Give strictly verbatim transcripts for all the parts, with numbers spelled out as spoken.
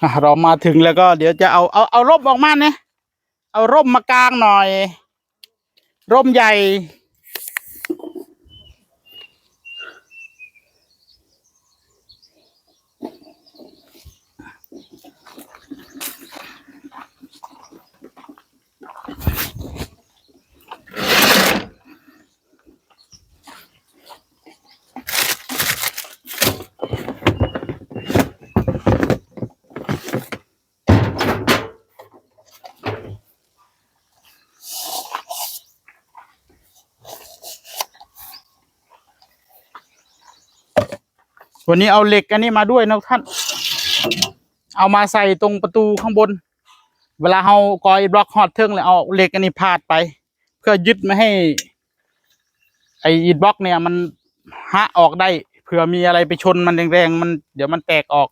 อ่ะ เรามาถึงแล้วก็เดี๋ยวจะเอา เอา เอาร่มออกมาเนี่ย เอาร่มมากางหน่อย ร่มใหญ่ วันนี้เอาเหล็กอันนี้มาด้วยนะท่าน เอามาใส่ตรงประตูข้างบน เวลาเฮาก่ออิฐบล็อกฮอดเทิงแล้วเอาเหล็กอันนี้พาดไป เพื่อยึดไม่ให้ ไอ้อิฐบล็อกเนี่ยมันหะออกได้ เผื่อมีอะไรไปชนมันแรงๆ มัน เดี๋ยวมันแตกออก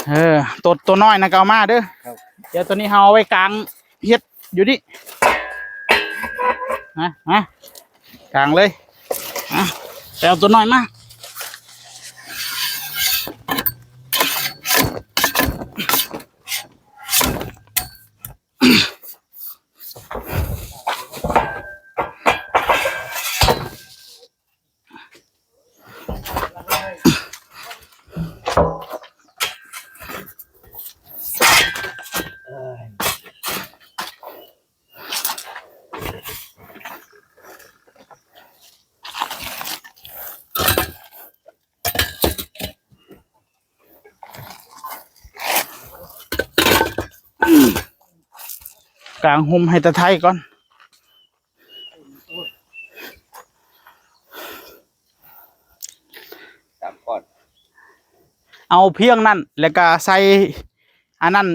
เออ ตัว ตัวน้อยนะก็เอามาเด้อ ครับ เดี๋ยวตัวนี้เฮาเอาไว้กางเฮ็ดอยู่นี่ นะ นะ กางเลย อ่ะ ไปเอาตัวน้อยมา กางห่มให้ตาไทก่อน สามก้อน เอาเพียงนั่น แล้วก็ใส่อันนั้น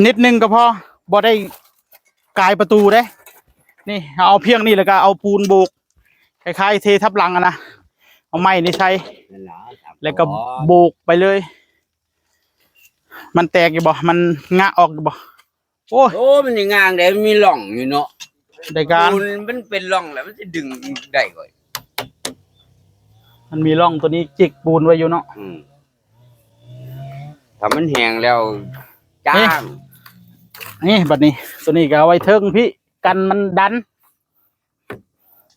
นิดนึงก็พอ บ่ได้กายประตูเด้ นี่ เอาเพียงนี่แล้วก็เอาปูนโบก คล้ายๆ เททับหลังอะนะ เอาไม้นี่ใส่ นั่นล่ะ สาม แล้วก็ ก้อน โบกไปเลย มันแตกอยู่บ่ มันงะออกอยู่บ่ โอ้ย โอ้ มันสิงางได้ มันมีร่องอยู่เนาะ ได้การ ปูนมันเป็นร่องแล้ว มันสิดึงได้ก่อน มันมีร่องตัวนี้จิกปูนไว้อยู่เนาะ อืม ถ้ามันแห้งแล้ว จ้าง นี่ บัดนี้ ตัวนี้ก็เอาไว้เทิงพี่ กันมันดัน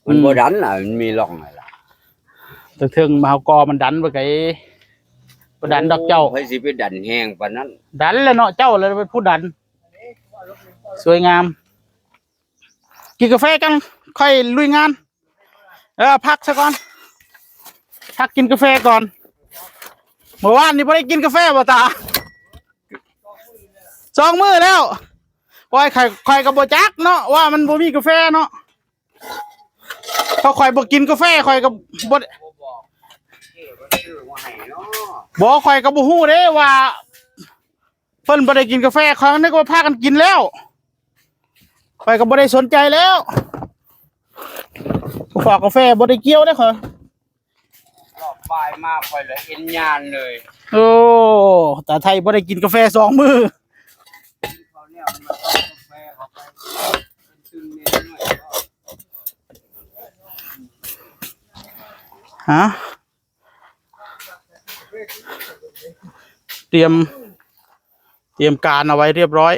มันบ่ดันล่ะ มันมีร่องอะไรล่ะ เทิงๆ มาเอากอมันดันไว้ไกล บ่ดันดอกเจ้า โอ้ ไผสิไปดันแห้งปานนั้น ดันแหละเนาะ เจ้าแหละเป็นผู้ดัน สวยงาม กินกาแฟกัน ค่อยลุยงาน เออ พักซะก่อน พักกินกาแฟก่อน เมื่อวานนี้บ่ได้กินกาแฟบ่ตา สองมื้อแล้ว โอ้ย ข้อย ข้อยก็บ่จักเนาะ ว่ามันบ่มีกาแฟเนาะ เพราะข้อยบ่กินกาแฟ ข้อยก็บ่ บ่บอก เออ มันซื้อมาให้เนาะ บ่ ข้อยก็บ่ฮู้เด้ว่า เพิ่นบ่ได้กินกาแฟ ข้อยนึกว่าพากันกินแล้ว ข้อยก็บ่ได้สนใจแล้ว ผู้ฝากกาแฟบ่ได้เกี่ยวเด้ข้อย รอบบ่ายมาข้อยละเอ็นยานเลย โอ้ ตาไทบ่ได้กินกาแฟสองมื้อ เขาเนี่ยมันเอากาแฟเข้าไป ฮะ เตรียม เตรียมการเอาไว้เรียบร้อย